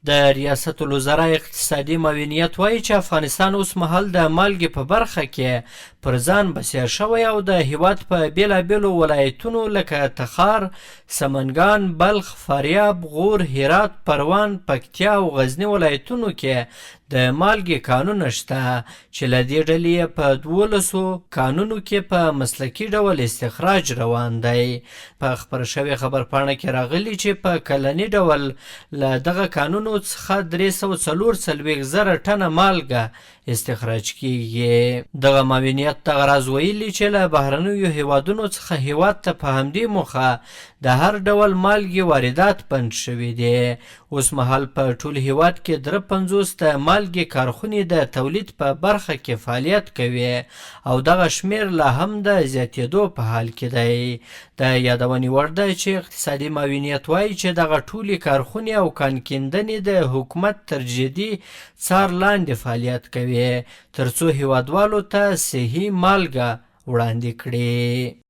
د ریاست الوزرا اقتصادي معاونیت وایي چې افغانستان اوس مهال د مالګې په برخه کې پر ځان بسیا شوی او د هیواد په بیلابیلو ولایتونو لکه تخار، سمنګان، بلخ، فاریاب، غور، هرات، پروان، پکتیا او غزني ولایتونو کې د مالګې کانونه شته چې له دې ډلې یې په 12 کانونو کې په مسلکي ډول استخراج روان دی. په خپره شوې خبرپاڼه کې راغلي چې په کلني ډول له دغه کانونو څخه 344 زره ټنه مالګه استخراج کیږي. دغه معاونیت دغه راز ویلي چې له بهرنیو هیوادونو څخه هیواد ته په همدې موخه د هر ډول مالګې واردات بند شوي دي. اوس مهال په ټول هیواد کې 53 د مالګې کارخونې د تولید په برخه کې فعالیت کوي او دغه شمیر لا هم د زیاتېدو په حال کې دی. د یادونې وړ ده چې اقتصادي معاونیت وایي چې دغه ټولې کارخونې او کان کیندنې د حکومت تر جدي څار لاندې فعالیت کوي، ترڅو هیوادوالو ته صحي مالګه وړاندې کړي.